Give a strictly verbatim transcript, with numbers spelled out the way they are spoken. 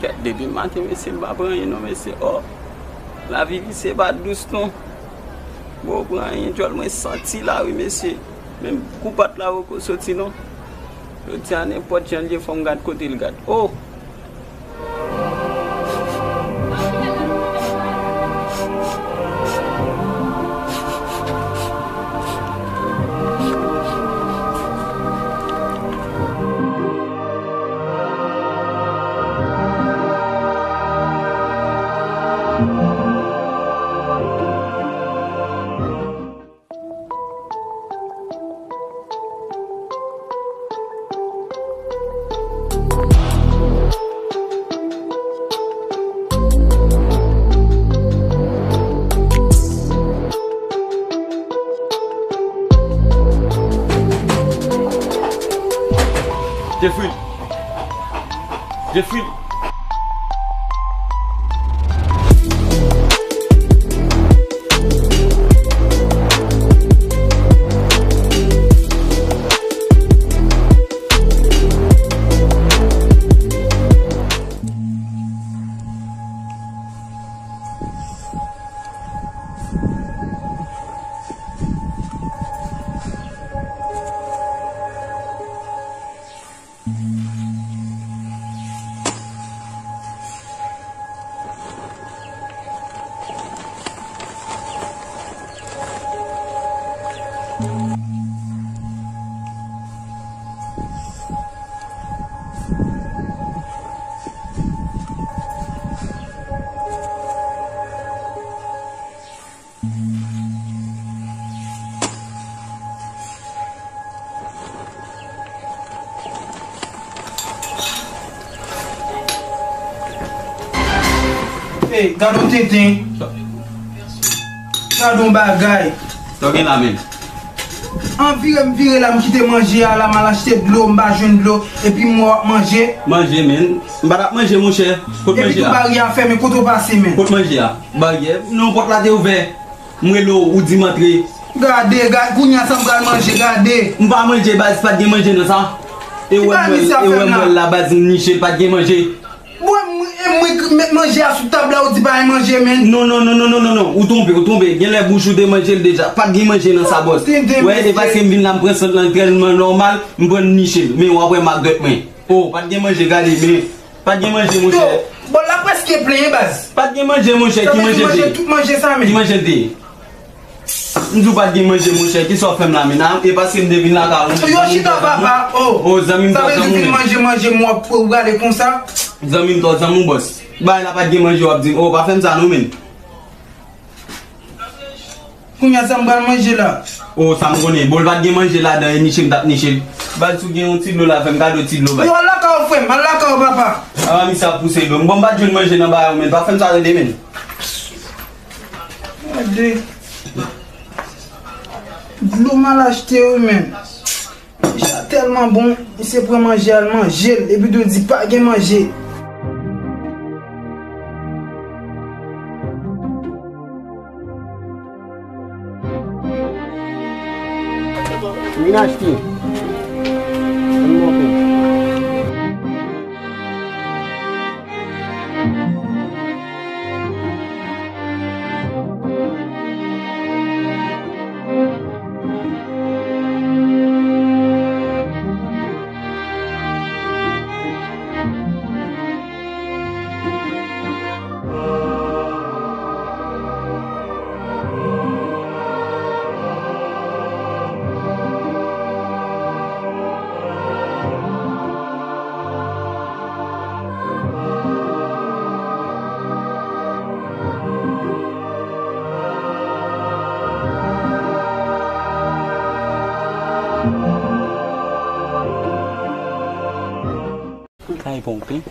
Kèt, depi maten, mesye, m pa pran anyen non, mesye. Oh, lavi visye pa dous non. Bon, pran anyen, djòl mwen santi la wi, mesye. Menm kou pat la poko soti non. Jodi a, nenpòt jan l ye, fò m gad kote l gad. Oh! Jeffrey! Jeffrey! Ey, gad yon tenten. Gad yon bagay. Sa w gen la menm? An vire m vire la, m kite manje a la, m al achte dlo, m pa jwenn dlo, epi m wè w ap manje. Manje, menn. M pa t ap manje, monchè. Kot manje a? Epi tou bari a fèmen, kote w pase, menn? Kot manje a? Baryè. Non, pòt la te ouvè. M rele w, ou di m antre. Gade, gade, kounye a sa m pral manje, gade. M pa manje, baz, pa t gen manje nan sa. E wè m wè l, e wè m wè l la, baz, m niche l, pa t gen manje. Bon, e mwen k met manje a sou tab la, ou di pa gen manje, menn. Non, non, non, non, non, non, non. Ou twonpe, ou twonpe. Genlè bouch ou te manje l deja. Pa t gen manje nan sa, bòs. Wè, e paske m vin la, m pran sant lan trèlman nòmal, m pran niche l. Men w ap wè mak dwèt mwen. Oh, pa t gen manje, gade, men pa t gen manje, monchè. Yo, bòl la prèske plen, baz. Pa t gen manje, monchè, ki manje l te ye? Tout manje sa, men. Ki manje l te ye? M di w pa t gen manje, monchè, kisa w fè m la, men? E paske m te vin lakay ou, men. Yo, chita, papa. Oh, zanmi m, sa vle di w vin manje, manje, m wap prale konsa. Zanmi m, zanmi w, bòs. Bagay la pa t gen manje, w ap di m, oh, pa fè m sa, non, men. Kounye a sa m pral manje la. Oh, sa m konnen. Bon, l pa t gen manje ladan, e niche m t ap niche l. Baz, si w gen yon ti dlo la, fè m kado ti dlo, baz. Yo, al lakay ou, frè m, al lakay ou, papa. A, misye ap pouse dlo. Bon, m pa t jwenn manje nan bagay ou, men pa fè m sa tande, men. Gade. Dlo m al achte yo, men. Manje a tèlman bon, misye pran manje a, l manje l, epi tou l di pa gen manje. Vin achte. Ann monte. Kay ponpe.